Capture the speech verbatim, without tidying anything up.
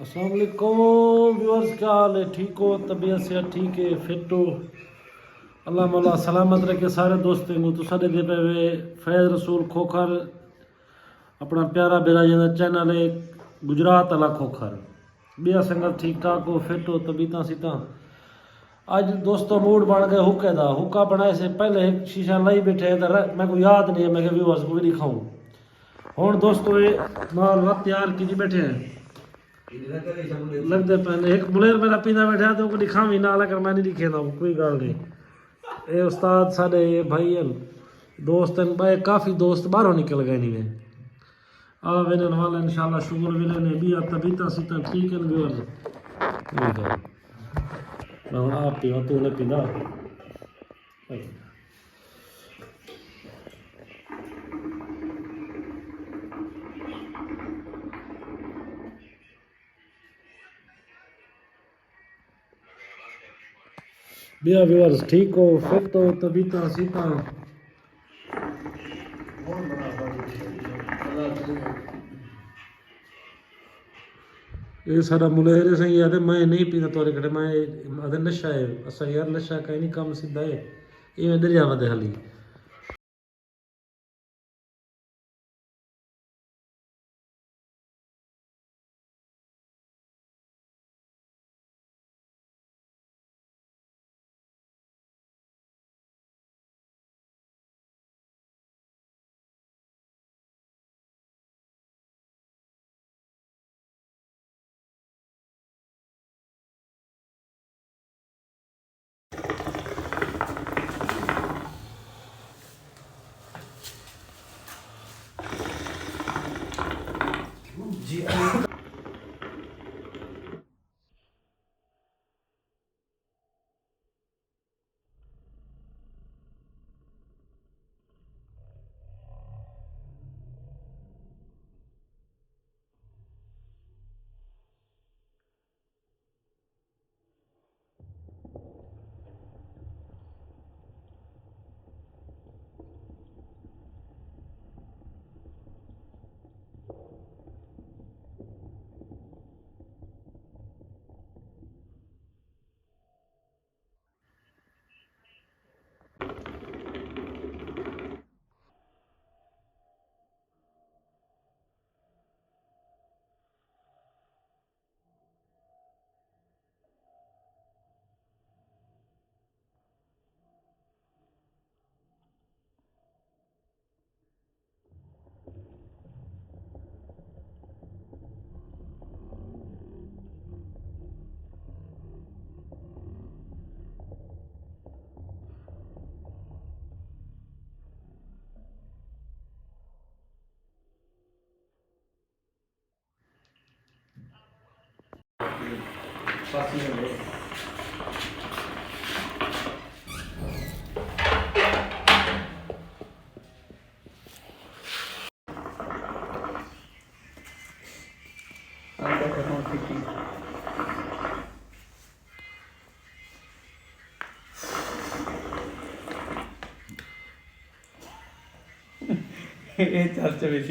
السلام علیکم ویورز، کیا حال ہے؟ ٹھیک ہو؟ طبیعت صحت ٹھیک ہے؟ فٹ ہو؟ اللہ مولا سلامت رکھے سارے دوستیں کو۔ تساں ݙیہدے پئے وے فیض رسول کھوکھر، اپݨا پیارا بھرا جیندا چینل ہے گجرات والا کھوکھر۔ ٻیا سنگت ٹھیک ٹھاک ہو؟ فٹ ہو؟ طبیعتاں سیتاں؟ اڄ دوستو موڈ بݨ ڳئے حقے دا۔ حقہ بݨائے سے پہلے ہک شیشہ لائی ٻیٹھے تے ر-، میکوں یاد نہیں ہے، میں کہ ویورز کو بھی ݙکھاؤں۔ ہݨ دوستو اے نال رت تیار کیتی ٻیٹھے ہیں۔ لڳدے پئے نے۔ ہک ملیر میݙا پیندا ٻیٹھا تے اوکوں ݙکھاویں نال، اگر میں نہیں ݙکھیندا کوئی ڳالھ نہیں۔ اے استاد ساݙے، اے بھائی ہن، دوست ہن، ٻئے کافی دوست ٻاہروں نکل ڳئے نہیں۔ آ ونڄݨ والا انشاءاللہ شغل ولے نے۔ ٻیا طبیعتاں سیتاں ٹھیک ہن ویورز؟ ٹھیک ہے۔ میں ہݨ آپ پیواں، توں نہ پیندا؟ ٻیا ویورز ٹھیک ہو؟ فٹ ہو؟ طبیعتاں سیتاں؟ اے ساݙا ملیر ہے سئیں، آہدے میں نہیں پیندا تہاݙے کٹھے، میں آہدے نشہ ہے۔ اساں یار نشہ کائنی، کم سدھا ہے، ایویں ݙریا ودے ہلی۔ اے چرچ وچ